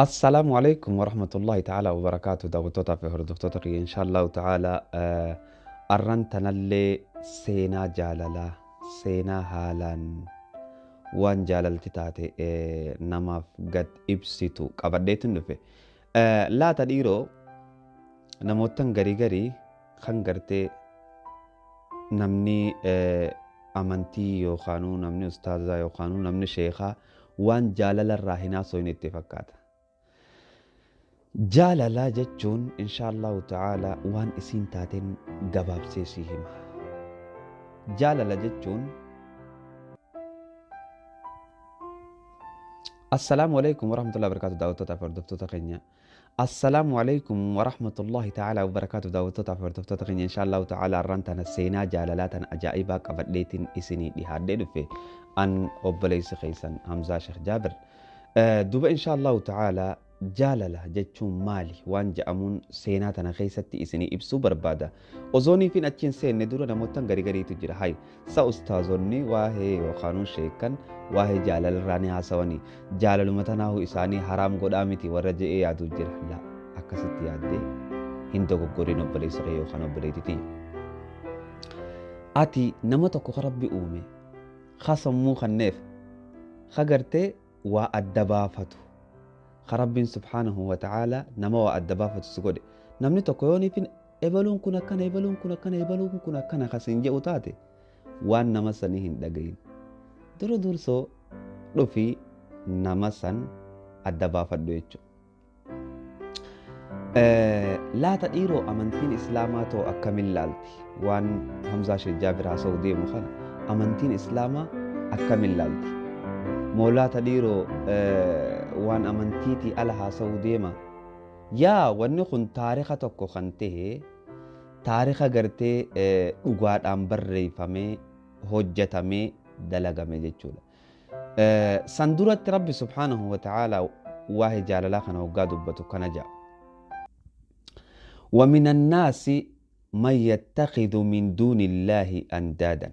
Assalaamu alaikum warahmatullahi ta'ala wabarakaatu. Daawwattootaa fi hordoftoota kiyya, inshaallahu ta'ala arran tanallee seenaa jaalalaa, seenaa haalaan waan jaalalti taate namaaf gad ibsitu qabadheetin dhufe. Laata dhiiroo, namoottan garii garii kan gartee namni amantii yookaanuu namni ustaazaa yookaanuu namni sheekaa waan jaalalarraa hin haasofne itti fakkaata. Jaalala jechuun, inshaallahu ta'ala, waan isiin taateen gabaabsee si hima. Jaalala jechuun. Assalaamu alaikum warahmatullahi wabarakatuh, daawwattoota fi hordoftoota keenya. Assalaamu alaikum warahmatullahi ta'ala wabarakatuh, daawwattoota fi hordoftoota keenya, inshaallahu ta'ala arraan tana seenaa jaalalaa tana ajaa'ibaa qabadheetiin isinii dhihaadhee dhufe, an obboleessi keessan Hamzaa Sheekh Jaabir. Duba inshaallahu ta'ala jaalala jechuun maali waan jedhamuun seenaa tana keessatti isinii ibsuu barbaada. Ozooniifin achiin seenne dura namoottan garii gariitu jira. Hay sa ustaazonni waa'ee yookaanuu sheekan waa'ee jaalalarraa ni haasawanii, jaalaluma tanaahu isaanii haraam godhaa miti warra je'ee yaaduu jira. La, akkasitti yaaddee hin dogoggorin, obboleessa kee yookaan obboleettitii. Ati nama tokko ka Rabbi uume, ka sammuu kanneef, ka gartee waa adda baafatu, ka Rabbiin subhaanahu wa ta'ala nama waa adda baafatu si godhe, namni tokko yoo niifin ebaluun kun akkana, ebaluun kun akkana, ebaluun kun akkana kasiin jedhu taate, waan nama sanii hin dhagayin. Dura dursoo dhufii nama san adda baafadhu jechuudha. Laata dhiiroo, amantiin islaamaa too akkamiin laalti? Waan Hamzaa Sheekh Jaabir haasa'u deemu kana amantiin islaamaa akkamiin laalti? Moo laata dhiiroo, waan amantiitii ala haasa'uu deema? Yaa, wanni kun taarika tokko kan ta'e, taarika gartee dhugaadhaan barreeffamee hojjetamee dalagame jechuudha. San duratti Rabbi subhaanahu wa ta'ala waa'ee jaalalaa kana hoggaa dubbatu kana ja'a. ومن الناس من يتخذ من دون الله أندادا.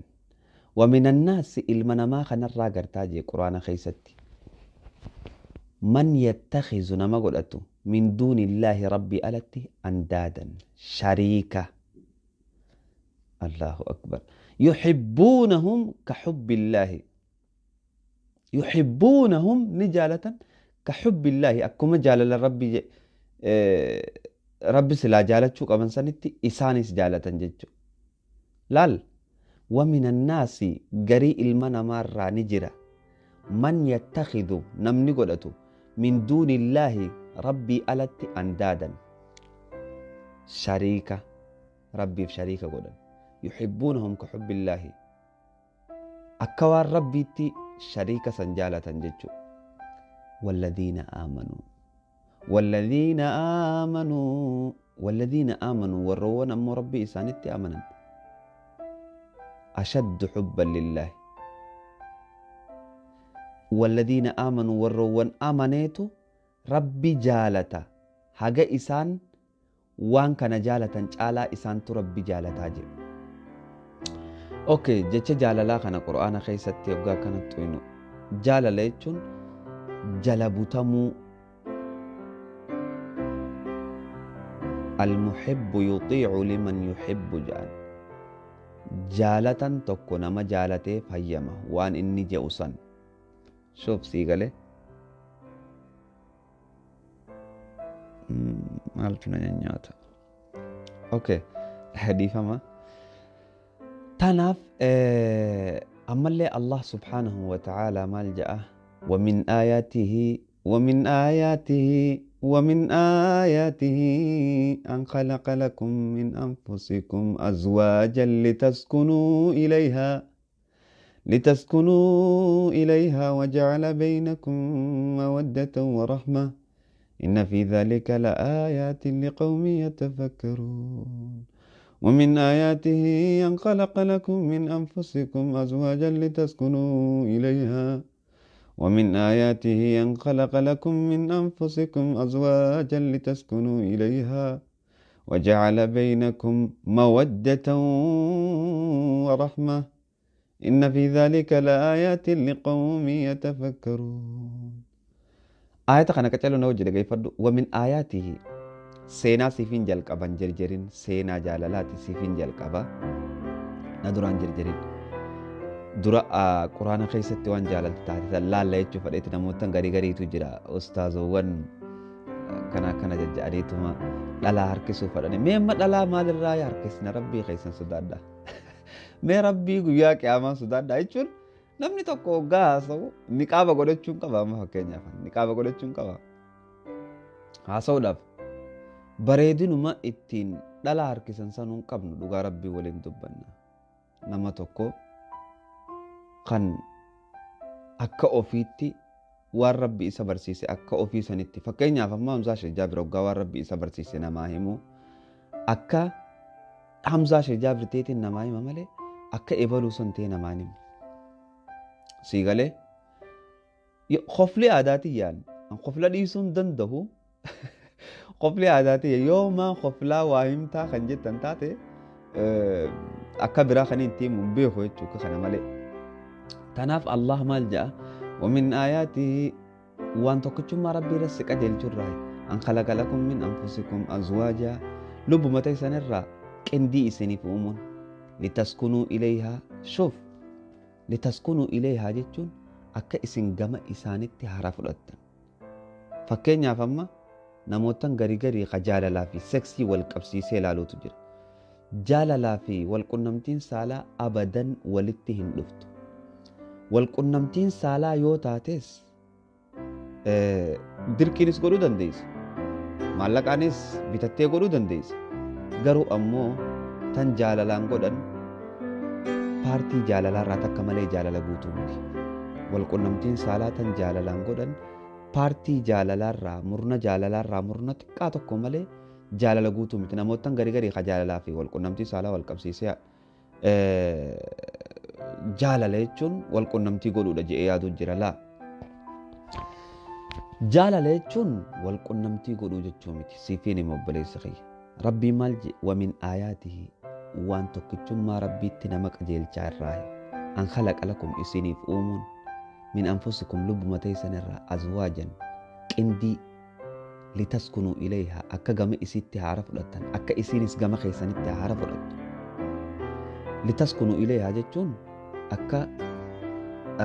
ومن الناس ilma namaa kanarraa gartaa jee quraana keessatti, من يتخذ nama godhatu, من دون الله Rabbi alatti, أندادا shariika. الله أكبر. يحبونهم كحب الله، يحبونهم ni jaalatan, كحب الله akkuma jaalala Rabbi, Rabbi silaa jaalachuu qaban sanitti isaanis jaalatan jechuudha. Laal, ومن الناس garii ilma namaarraa ni jira, من يتخذ namni godhatu, من دون الله Rabbii alatti, أندادا shariika, Rabbiif shariika godhan. يحبونهم كحب الله akka waan Rabbiitti shariika san jaalatan jechuudha. والذين آمنوا، والذين آمنوا، والذين آمنوا warroowwan ammoo Rabbii isaanitti amanan, أشد حبا لله. والذين آمنوا warroowwan amaneetu Rabbi jaalata. Haga isaan waan kana jaalatan caalaa isaantu Rabbi jaalataa jedhu. Okay, jecha jaalalaa kana qura'aana keessatti hoggaa kanatti xuyinu, jaalala jechuun jala butamuu. المحب يطيع لمن يحب jedhan. Jaalatan tokko nama jaalatee fayyama waan inni je'u san. Shuuf, sii galee maaltu na nyaata? Okay, dhiifama. Tanaaf ammallee Allah subhaanahu wa ta'ala maal ja'a? ومن آياته، ومن آياته، ومن آياته أن خلق لكم من أنفسكم أزواجا لتسكنوا إليها، لتسكنوا إليها وجعل بينكم مودة ورحمة إن في ذلك لآيات لقوم يتفكرون. ومن آياته أن خلق لكم من أنفسكم أزواجا لتسكنوا إليها. ومن آياته أن خلق لكم من أنفسكم أزواجا لتسكنوا إليها وجعل بينكم مودة ورحمة إن في ذلك لآيات لقوم يتفكرون. Aayata kana qaccaluu na hojii dhaggeeffadhu. Wamin aayaatihi seenaa siifin jalqaban jirjirin seenaa jaalalaati siifin jalqaba na duraan jirjirin. Dura quraana keessatti waan jaalalti taate laalla jechuu fedheeti namoota garii gariitu jira ustaazowwan kana kana jajja'aniituma dhalaa harkisuu fedhani. Mee amma dhalaa maalirraa harkisna rabbii keessan sodaadha. Mee rabbii guyyaa qiyaamaa sodaadha jechuun namni tokko hoggaa haasa'u niqaaba godhachuun qaba amma fakkeenyaaf niqaaba godhachuun qaba. Haasa'uudhaaf bareedinuma ittiin dhalaa harkisan sanuun qabnu dhugaa rabbii waliin dubbanna. Nama tokko kan akka ofiitti waan rabbi isa barsiise akka ofii sanitti fakkeenyaaf amma Hamzaa Sheekh Jaabir hoggaa waan rabbi isa barsiise namaa himu akka Hamzaa Sheekh Jaabir ta'eetiin namaa hima malee akka ebaluu san ta'e namaa himu. Sii galee qofli aadaatii yaan qofla dhiisuu hin danda'u qofli aadaatii yoo maa qoflaa waa himtaa kan jettan taate akka biraa kan itti himu hin beeku jechuudha kana malee. Tanaaf Allah maal jedha ومن آياته وان tokkichummaa rabbii irra si qajeelchurraa an khalaqa lakum min anfusikum azwaaja lubbuma teessan irraa qindii isiniif uumuun litaskunuu ilayhaa shuf litaskunuu ilayhaa jechuun akka isin gama isaanitti hara fudhattan. Fakkeenyaaf amma namootan garii garii ka jaalalaa fi seksii wal qabsiisee ilaaluutu jira. Jaalalaa fi wal qunnamtiin saalaa abadan walitti hin dhuftu. Walqunnamtiin saalaa yoo taates dirqiinis godhuu dandeessa. Maallaqaanis bitattee godhuu dandeessa. Garuu ammoo tan jaalalaan godhan paartii jaalalaarraa takka malee jaalala guutuu miti. Walqunnamtiin saalaa tan jaalalaan godhan paartii jaalalaarraa murna jaalalaarraa murna xiqqaa tokko malee jaalala guutuu miti. Namootan garii garii ka jaalalaa fi walqunnamtii saalaa wal qabsiisee jaalala jechuun walqunnamtii godhuudha jedhee yaaduu jira laa. Jaalala jechuun walqunnamtii godhuu jechuu miti. Siifiin hima obboleessa kiyya. Rabbii maal jedhe wamin aayaatihi waan tokkichummaa rabbiitti nama qajeelchaa irraa an khalaqa lakum isiniif uumuun min anfusikum lubbuma teessan irraa azwaajan qindii litaskunuu ilayhaa akka gama isitti haara fudhattan akka isinis gama keessanitti haara fudhattu. Litaskunuu ilayhaa jechuun akka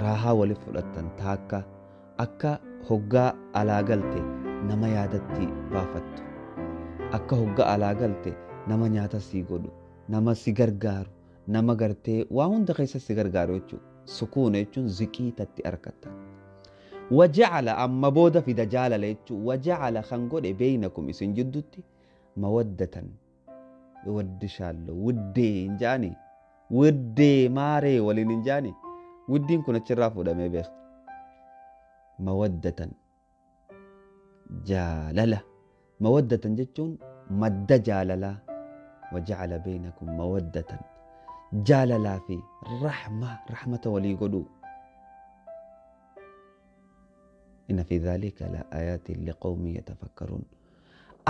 raahaa waliif fudhattan taakka akka hoggaa alaa galte nama yaadatti baafattu akka hoggaa alaa galte nama nyaata sii godhu nama si gargaaru nama gartee waa hunda keessa si gargaaru jechuudha. Sukuuna jechuun ziqii tatti argatta. Waja'ala amma booda fida jaalala jechuudha. Waja'ala kan godhe beeynakum isin jidduutti mawaddatan waddishaallo wuddee hin jaanii. Wuddee maaree waliin hin jaani wuddiin kun achirraa fuudhamee beekta. Mawaddatan jaalala mawaddatan jechuun madda jaalalaa waja'ala beeynakum mawaddatan jaalalaa fi rahma rahmata walii godhuu. Inna fi dhaalika la aayaatin liqawmin yatafakkaruun.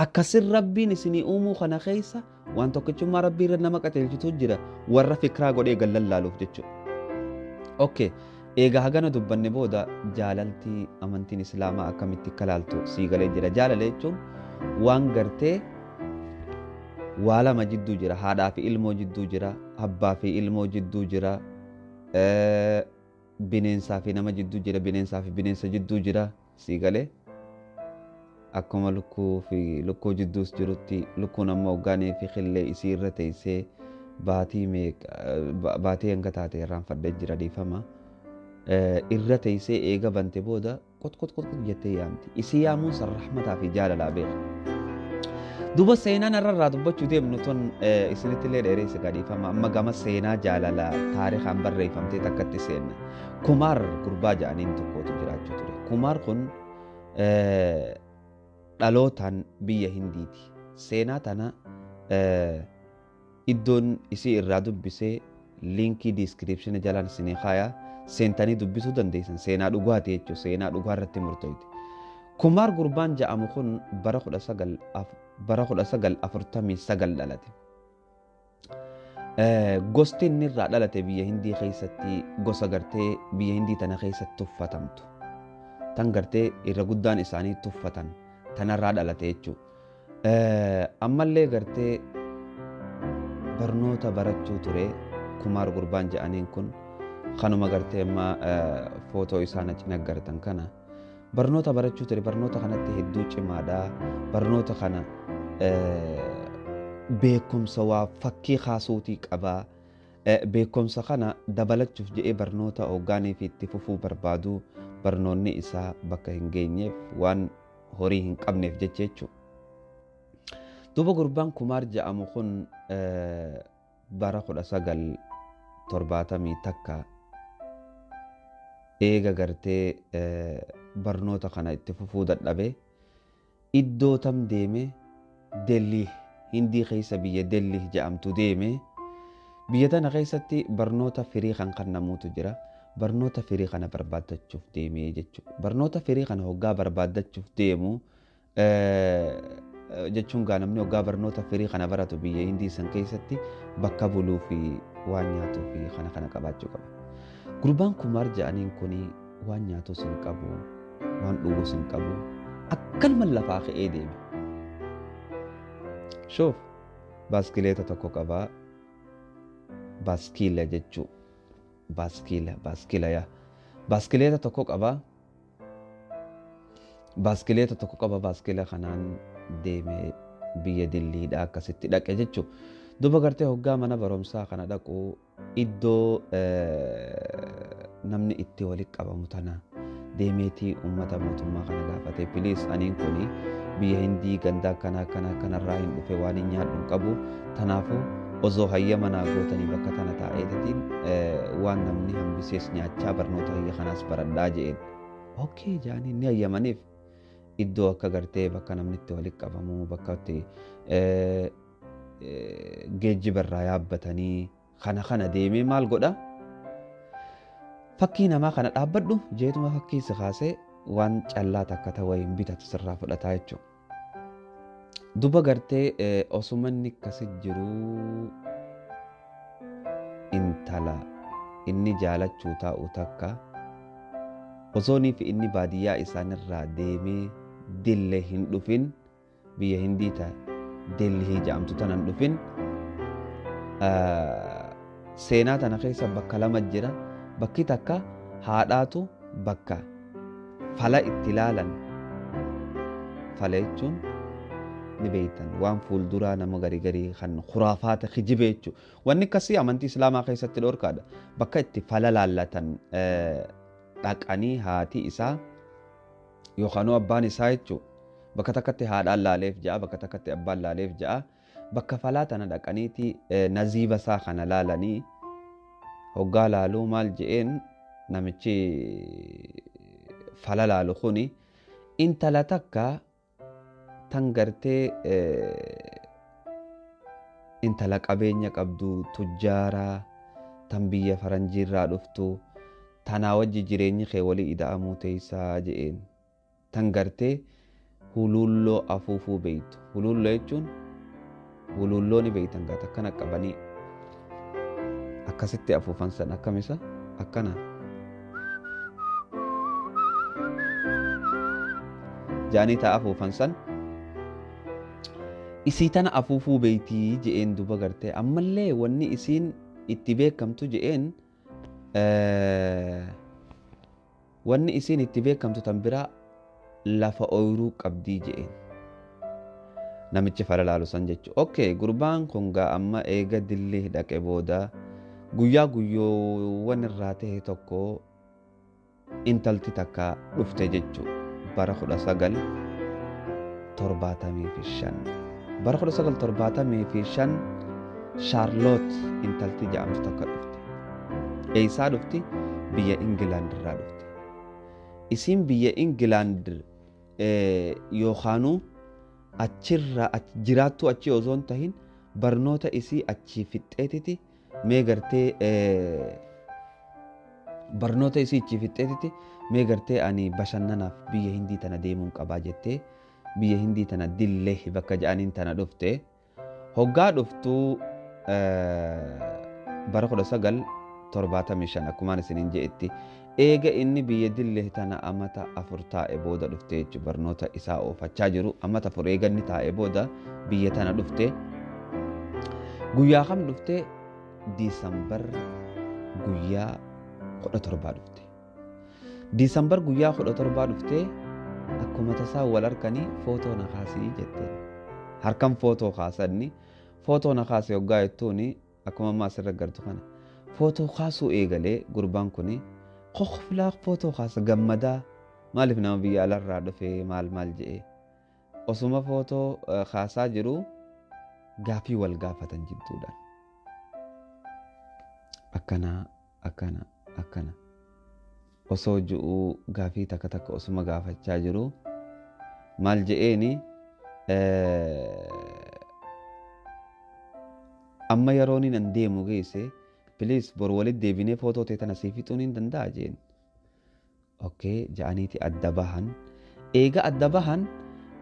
Akkasin rabbiin isinii uumuu kana keessa waan tokkichummaa rabbii irra nama qajeelchitu jira warra fikiraa godhee gallallaaluuf jechuudha. Okay, egaa hagana dubbanne booda jaalaltii amantiin islaamaa akkamitti akka laaltu sii galee jira. Jaalala jechuun waan gartee waa lama jidduu jira. Haadhaa fi ilmoo jidduu jira, abbaa fi ilmoo jidduu jira, bineensaa fi nama jidduu jira, bineensaa fi bineensa jidduu jira sii galee. Akkuma lukkuu fi lukkuu jidduus jirutti lukkuun amma hoggaanii fi qillee isii irra teessee baatii meeqa baatii hanga taate irraanfadhee jira dhiifama. Irra teessee eega bante booda qot qot qot jettee yaamti. Isii yaamuun san rahmataa fi jaalalaa beeka. Duuba seenaan irraa dubbachuu deemnu tun isinitti illee dheereessa gadhiifama. Amma gama seenaa jaalalaa taarikaan barreeffamtee takkatti seenna. Kumaar gurbaa ja'aniin tokkotu jiraachuu ture. Kumaar kun dhalootaan biyya Hindiiti. Seenaa tana iddoon isii irraa dubbisee liinkii diiskiripshina jalaan isinii kaayaa seentanii dubbisuu dandeessan. Seenaa dhugaati jechuudha. Seenaa dhugaa irratti murtoofte. Kumaar gurbaan ja'amu kun bara 1949 dhalate. Gosti inni irraa dhalate biyya Hindii keessatti gosa gartee biyya Hindii tana keessatti tuffatamtu. Tan gartee irra guddaan isaanii tuffatan tanarraa dhalate jechuudha. Ammallee gartee barnoota barachuu ture Kumaar gurbaan jedhaniin kun kanuma gartee amma footoo isaa na cina gartan kana barnoota barachuu ture. Barnoota kanatti hedduu cimaadha. Barnoota kana beekumsa waa fakkii kaasuutii qabaa. Beekumsa kana dabalachuuf jedhee barnoota hoggaanii fi itti fufuu barbaadu barnoonni isaa bakka hin geenyeef waan horii hin qabneef jecha jechuudha. Duuba gurbaan Kumaar jedhamu kun bara 1971 eega gartee barnoota kana itti fufuu dadhabe iddoo tam deeme? Dellii, Hindii keessa biyya Dellii jedhamtu deeme. Biyya tana keessatti barnoota firii kan kennamuutu jira. Barnoota firii kana barbaaddachuuf deeme jechuudha. Barnoota firii kana hoggaa barbaaddachuuf deemu jechuun gaa namni hoggaa barnoota firii kana baratu biyya Hindii san keessatti bakka buluu fi waan nyaatuu fi kana kana qabaachuu qaba. Gurbaan Kumaar jedhaniin kun waan nyaatus hin qabu, waan dhugus hin qabu, akkanuma lafaa ka'ee deeme. Shoof baaskileeta tokko qabaa. Baaskiila jechuu. Baaskiila, baaskiila yaa. Baaskileeta tokko qabaa. Baaskileeta tokko qaba, baaskiila kanaan deemee biyya Dilliidhaa akkasitti dhaqe jechuudha. Duuba gartee hoggaa mana barumsaa kana dhaqu iddoo namni itti walitti qabamu tana deemeetii uummata mootummaa kana gaafate, "Please, aniin kuni biyya Hindii ganda akkana akkana akkanarraa hin dhufe, waan hin nyaadhu hin qabu, tanaafuu osoo hayyama naa gootanii bakka tana taa'eetiin waan namni hambisees nyaachaa barnoota hayya kanaas baradhaa" je'een. Okay jaanii ni hayyamaniif. Iddoo akka gartee bakka namni itti walitti qabamu, bakka itti geejjiba irraa yaabbatanii kana kana deemee maal godha? Fakkii namaa kana dhaabbadhu jeetuma fakkii si kaasee waan callaa takka ta'u hin bitatu sirraa fudhataa jechuudha. Duba gartee osuma inni akkasi jiruu intala inni jaalachuu taa'u takka osoonii fi inni baadiyyaa isaanirraa deemee Dillee hin dhufin, biyya Hindii ta Dellii jedhamtu tana hin dhufin. Seenaa tana keessa bakka lama jira. Bakki takka haadhaatu bakka fala itti ilaalan. Fala jechuun ni beektan, waan fuulduraa nama garii garii kan khuraafaata kijibe jechuudha. Wanni akkasii amantii Islaamaa keessatti dhorkaadha. Bakka itti fala laallatan dhaqanii haati isaa yookaan abbaan isaa jechuudha. Bakka takkatti haadhaan laaleef ja'a, bakka takkatti abbaan laaleef ja'a. Bakka falaa tana dhaqaniiti naziiba isaa kana laalanii hoggaa laaluu maal je'een namichi fala laalu kuni? Intala takka tan gartee intala qabeenya qabdu, tujjaaraa, tan biyya faranjiirraa dhuftu tanaa wajji jireenyi kee walii ida'amuu teessaa je'een, tan gartee huluulloo afuufuu beeytu. Huluulloo jechuun huluulloo ni beeytan gaata, akkana qabanii akkasitti afuufan san, akkamisa akkana jaanii ta'a afuufan san, isii tana afuufuu beeytii je'een. Duba gartee ammallee wanni isiin itti beekamtu je'een, wanni isiin itti beekamtu tan biraa lafa ooyiruu qabdii je'een namichi fala laalu san jechuudha. Okay, gurbaan kun gaa amma eega Dillii dhaqe booda guyyaa guyyoowwan irraa ta'e tokko intalti takka dhufte jechuudha. Bara 1975. Bara 1975 Shaarloot intalti jedhamtu takka dhufte. Eessaa dhufti? Biyya Ingilaand irraa dhufte. Isiin biyya Ingilaand yookaanuu achirraa jiraattuu achii osoo hin tahin barnoota isii achii fixxeetiti mee gartee barnoota isii achii fixxeetiti mee gartee ani bashannanaaf biyya Hindii tana deemuun qabaa jettee biyya Hindii tana Dillee bakka jedhaniin tana dhufte. Hoggaa dhuftuu bara 1975 akkumaan isiniin je'etti Eega inni biyya dillee tana amata 4 taa'e booda dhufte jechuudha. Barnoota isaa oofachaa jiru amata 4 eega inni taa'e booda biyya tana dhufte. Guyyaa kam dhufte? Diisambar guyyaa 17 dhufte. Diisambar guyyaa 17 dhufte akkuma tasaa wal harkanii footoo na kaasii jetteen. Harkan footoo kaasanni footoo na kaasee hoggaa jettuuni akkuma ammaa asirra gartu kana. Footoo kaasuu eegalee gurbaan kuni kokoflaa footoo kaasa gammadaa maaliif nama biyya alarraa dhufee maal maal je'ee osuma footoo kaasaa jiru gaafii wal gaafatan jidduudhaan. Akkana akkana akkana osoo ji'uu gaafii takka takka osuma gaafachaa jiru maal je'eeni amma yeroon nan deemu geesse please bor walitti deebinee footoo ta'e tana sii fixuun hin danda'a jeen. Okay ja'aniiti adda bahan. Eega adda bahan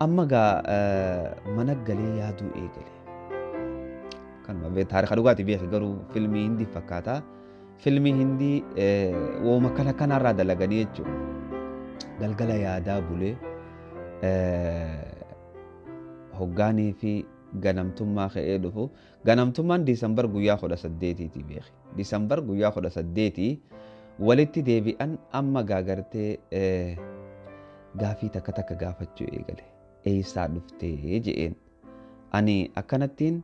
amma gaa mana galee yaaduu eegale. Kanuma taarika dhugaatii beeki garuu filmii hindii fakkaata. Filmii hindii wooma kana kanarraa dalaganii jechuudha. Galgala yaadaa bulee hoggaanii fi ganamtummaa ka'ee dhufu. Ganamtummaan Diisambar guyyaa 18 beeki. Diisambar guyyaa 18 walitti deebi'an amma gaagartee gaafii takka takka gaafachuu eegale. Eessaa dhuftee je'een. Ani akkanattiin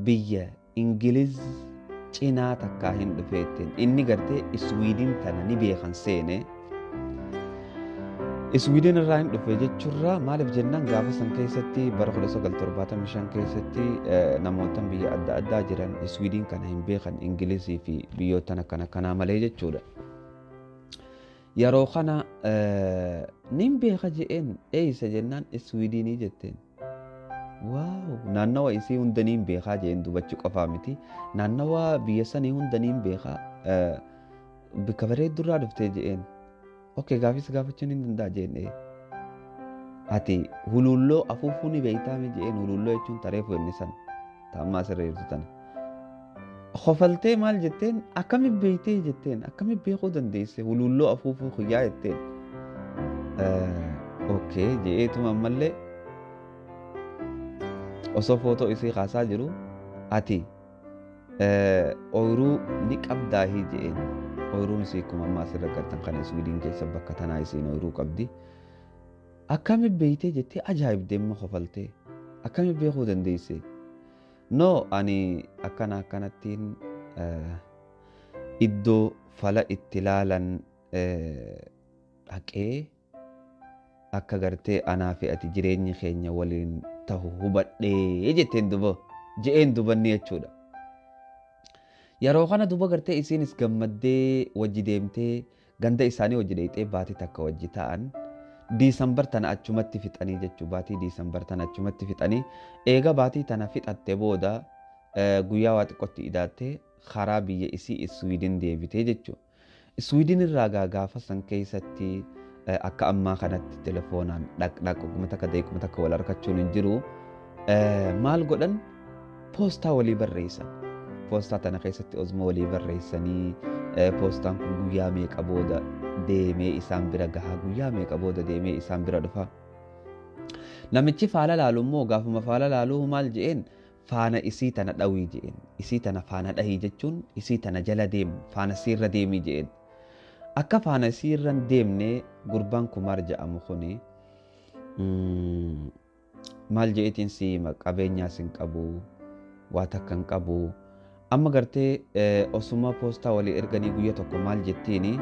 biyya Ingiliz cinaa takkaa hin dhufeettiin. Inni gartee Iswiidin tana ni beekan seene. Iswiidin irraa hin dhufe jechuurraa maaliif jennaan gaafa san keessatti bara 1975 keessatti namoota biyya adda addaa jiran Iswiidin kana hin beekan Ingilizii fi biyyoota akkana kanaa malee jechuudha. Yeroo kana nin beeka je'een eessa jennaan Iswiidinii jetteen. Waaw naannawa isii hunda niin beekaa je'een dubbachuu qofaa miti. Naannawa biyya sanii hunda niin beekaa bakka bareeddurraa dhuftee je'een. Okay gaafis gaafachuun hin danda'a jeen. Ati hululloo afuufuu ni beektaa mi jeen. Hululloo jechuun tareefu inni san taammaa asirra jirtu tana. Kofaltee maal jetteen akkami beektee jetteen akkami beekuu dandeesse hululloo afuufuu kiyyaa jetteen. Okay je'eetuma ammallee osoo footoo isii kaasaa jiru ati ooyiruu ni qabdaahii je'een. Ooyiruun isii akkuma ammaa asirra gartan kana Iswiidin keessa bakka tanaa isiin ooyiruu qabdi. Akkami beektee jettee ajaa'ibdee immoo kofaltee akkami beekuu dandeesse? No ani akkana akkanattiin iddoo fala itti laalan dhaqee akka gartee anaa fi ati jireenyi keenya waliin tahu hubadhee jetteen duba je'een dubanni jechuudha. Yeroo kana duba gartee isiinis gammaddee wajji deemtee ganda isaanii wajji dheeyxee baatii takka wajji ta'an Diisambar tana achumatti fixanii jechuudha. Baatii Diisambar tana achumatti fixanii eega baatii tana fixatte booda guyyaa waa xiqqootti idaattee karaa biyya isii Iswiidin deebitee jechuudha. Iswiidin irraa gaafa san keessatti akka ammaa kanatti telefoonaan dhaq dhaq takka deequma takka wal harkachuun hin jiru. Maal godhan poostaa walii barreessan. Poostaa tana keessatti osuma walii barreessanii poostaan kun guyyaa meeqa booda deemee isaan bira gaha guyyaa meeqa booda deemee isaan bira dhufa. Namichi faala laalu immoo gaafuma faala laaluu maal je'een faana isii tana dhawii je'een. Isii tana faana dhahii jechuun isii tana jala deemu faana siirra deemii je'een. Akka faana siirra hin deemne gurbaan Kumaar jedhamu kuni maal je'eetiin si qabeenyaas hin qabu waa takka hin qabu. Amma gartee osuma poostaa walii erganii guyyaa tokko maal jettiini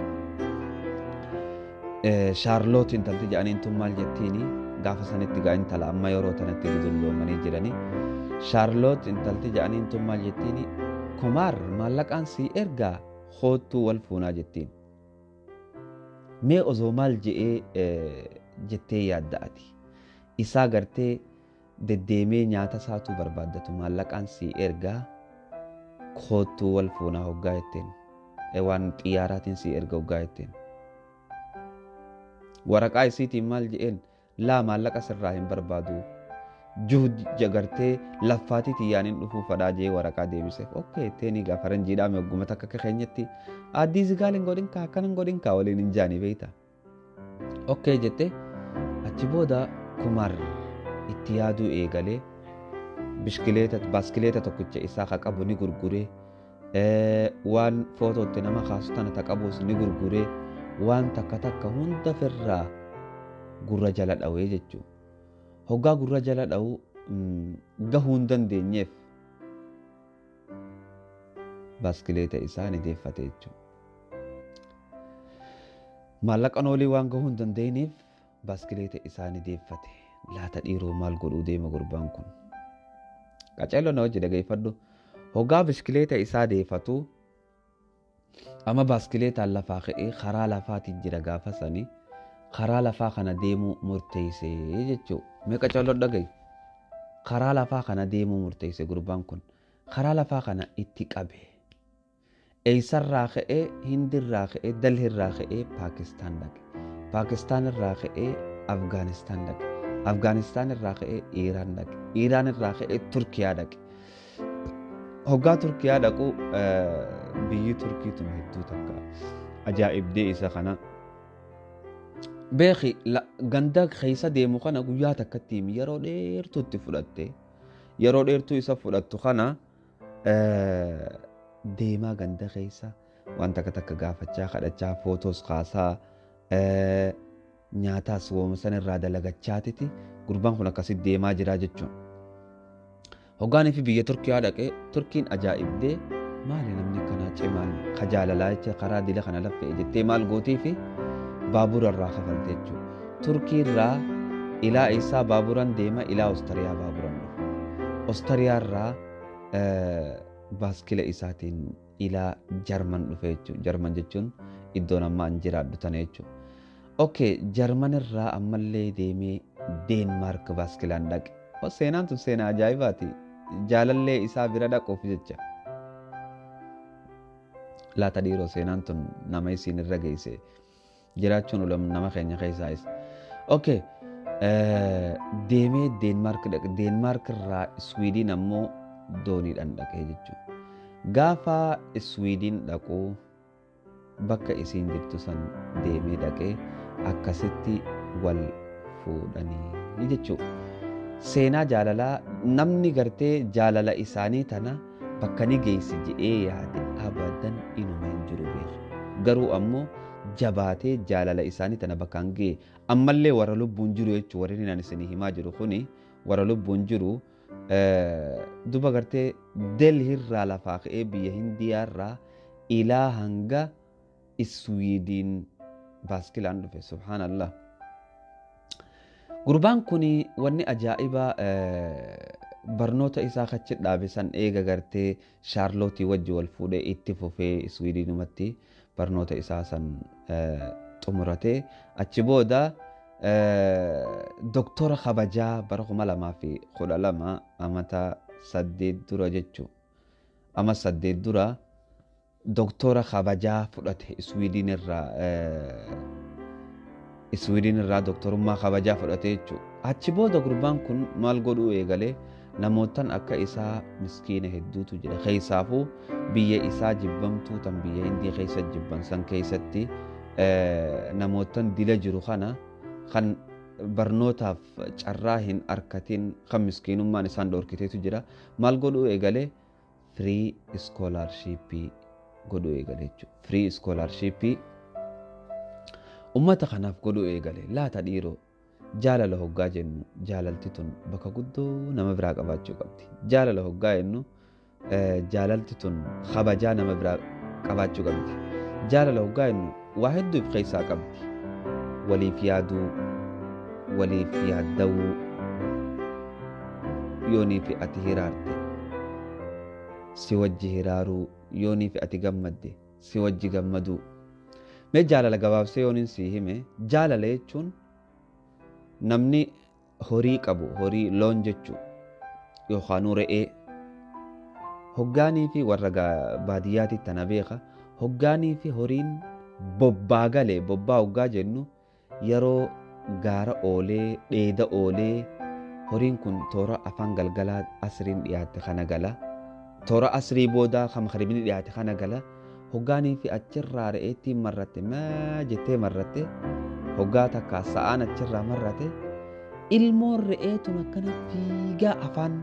Shaarloot intalti jedhaniin tun maal jettiini gaafa sanitti gaa intala amma yeroo tanatti dulloomanii jirani. Shaarloot intalti jedhaniin tun maal jettiini Kumaar maallaqaan si ergaa hoottuu wal fuunaa jettiin. Mee osoo maal je'ee jettee yaadda ati. Isaa gartee deddeemee nyaata isaatu barbaaddatu maallaqaan si ergaa hoottuu wal fuunaa hoggaa jetteen. Waan xiyyaaraatiin si erga hoggaa jetteen. Waraqaa isiitiin maal je'een laa maallaqa sirraa hin barbaadu. Juhud jagartee laffaatii xiyyaaniin dhufuu fadhaa jee waraqaa deebise. Okay, teenii gaa faranjiidhaa meegguma takka akka keenyatti addii zigaal hin godhin kaa akkana hin godhin kaa waliin hin jaanii beeyta. Okay jette achi booda Kumar itti yaaduu eegalee bishkileeta baaskileeta tokkicha isaa ka qabu ni gurguree waan footootti nama kaasu tana ta qabus ni gurguree waan takka takka hunda firraa gurra jala dhawee jechuudha. Hoggaa gurra jala dha'u gahuu hin dandeenyeef baaskileeta isaa ni deeffate jechuudha. Maallaqan olii waan gahuu hin dandeenyeef baaskileeta isaa ni deeffate. Laata dhiiroo maal godhuu deema gurbaan kun? Qaceelloo na hojii dhageeffadhu. Hoggaa bishkileeta isaa deeffatu amma baaskileetaan lafaa ka'ee karaa lafaatiin jira gaafa sanii karaa lafaa kana deemuu murteessee jechuudha. Mee qaceelloo dhaga'i. Karaa lafaa kana deemuu murteesse gurbaan kun. Karaa lafaa kana itti qabe. Eessarraa ka'ee Hindirraa ka'ee Delhiirraa ka'ee Paakistaan dhaqe. Paakistaan irraa ka'ee Afgaanistaan dhaqe. Afgaanistaan irraa ka'ee Iiraan dhaqe. Iiraan irraa ka'ee Turkiyaa dhaqe. Hoggaa Turkiyaa dhaqu biyyi Turkii tun hedduu takka ajaa'ibdee isa kana. Beeki ganda keessa deemu kana guyyaa takkatti himi yeroo dheertuu itti fudhatte yeroo dheertuu isa fudhattu kana deemaa ganda keessa waan takka takka gaafachaa kadhachaa footoos kaasaa nyaataas wooma san irraa dalagachaatiti gurbaan kun akkasitti deemaa jira jechuun. Hoggaanii fi biyya Turkiyaa dhaqee Turkiin ajaa'ibdee maali namni kanaa cimaan kajaalalaa jecha karaa dila kana laffee jettee maal gootii fi baabura irraa kafalte jechuudha. Turkii irraa ilaa eessaa baaburan deema ilaa Oostariyaa baaburan dhufa. Oostariyaa irraa baaskila isaatiin ilaa Jarman dhufe jechuudha. Jarman jechuun iddoon amma an jiraadhu tana jechuudha. Okay, Jarman irraa ammallee deemee Deenmaark baaskilaan dhaqe. Seenaan tun seenaa ajaa'ibaati. Jaalallee isaa bira dhaquuf jecha. Laata dhiiroo seenaan tun nama isiin irra geesse jiraachuun ulam nama keenya keessaa isa. Okay, deemee Deenmaark dhaqe. Deenmaark irraa Iswiidiin ammoo dooniidhaan dhaqee jechuudha. Gaafa Iswiidiin dhaquu bakka isiin jirtu san deemee dhaqee akkasitti wal fuudhanii jechuudha. Seenaa jaalalaa namni gartee jaalala isaanii tana bakka ni geessi jedhee yaade abadan inuma hin jiru beeku. Garuu ammoo jabaatee jaalala isaanii tana bakka hin ga'e ammallee warra lubbuun jiru jechuudha warri ani isinii himaa jiru kuni warra lubbuun jiru duba gartee Delhiirraa lafaa ka'ee biyya Hindiyaarraa ilaa hanga Iswiidiin baaskilaan dhufe subhaanallah. Gurbaan kun wanni ajaa'ibaa barnoota isaa achi dhaabe san eega gartee Shaarlootii wajji wal fuudhee itti fufee Iswiidiinumatti barnoota isaa san xumuratee achi booda doktora kabajaa bara 2012 amata 8 dura jechuudha. Ama 8 dura doktora kabajaa fudhate Iswiidiin irraa Iswiidiin irraa doktorummaa kabajaa fudhate jechuudha. Achi booda gurbaan kun maal godhuu eegalee namootaan akka isaa miskiina hedduutu jira. Keessaafuu biyya isaa jibbamtuu tan biyya Hindii keessa jibban san keessatti namootaan dila jiru kana kan barnootaaf carraa hin arkatin kan miskiinummaan isaan dhorkiteetu jira. Maal godhuu eegalee firii iskoolaarshiippii godhuu eegale jechuudha. Firii iskoolaarshiippii ummata kanaaf godhuu eegale. Laata dhiiroo jaalala hoggaa jennu jaalalti tun bakka guddoo nama biraa qabaachuu qabdi. Jaalala hoggaa jennu jaalalti tun kabajaa nama biraa qabaachuu qabdi. Jaalala hoggaa jennu waa hedduu of keessaa qabdi. Waliif yaaduu, waliif yaadda'uu, yoonii fi ati hiraarte si wajji hiraaruu, yoonii fi ati gammadde si wajji gammaduu. Mee jaalala gabaabsee yooniin si hime jaalala jechuun namni horii qabu horii loon jechuu yookaan re'ee hoggaanii fi warra baadiyyaatti tana beeka hoggaanii fi horiin bobbaa galee bobbaa hoggaa jennu yeroo gaara oolee dheeda oolee Horiin kun toora afaan galgalaa asriin dhiyaatte kana gala. Toora asrii boodaa kan magribni dhiyaate kana gala. Hoggaanii fi achirraa re'eettiin marratte maa jettee marratte, hoggaa takka sa'aan achirraa marrate, ilmoon re'ee tun akkana fiigaa afaan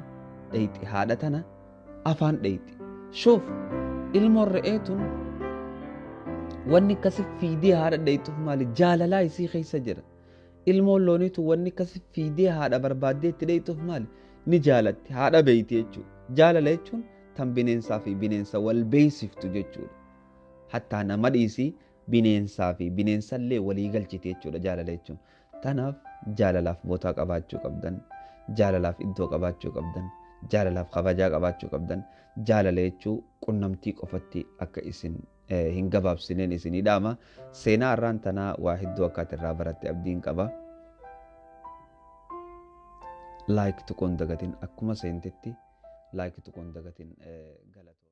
dheyxi, haadha tana afaan dheyxi. Shuuf, ilmoon re'ee tun wanni akkasi fiidee haadha dheyxuuf maali? Jaalalaa isii keessa jira. Ilmoon loonii tun wanni akkasi fiidee haadha barbaaddee itti dheyxuuf maali? Ni jaalatti, haadha beeyti jechuudha. Jaalala jechuun tan bineensaa fi bineensa wal beeysiftu jechuudha. Hattaa nama dhiisii, bineensaa fi bineensallee walii galchiti jechuudha jaalala jechuun. Tanaaf jaalalaaf bootaa qabaachuu qabdan, jaalalaaf iddoo qabaachuu qabdan, jaalalaaf kabajaa qabaachuu qabdan. Jaalala jechuu qunnamtii qofatti akka isin hin gabaabsineen isinii dhaama. Seenaa har'aan tanaa waa hedduu akka ati irraa baratte abdiin qaba. Like tuquun dagatin, akkuma seentetti like tuquun dagatin. Galatoo.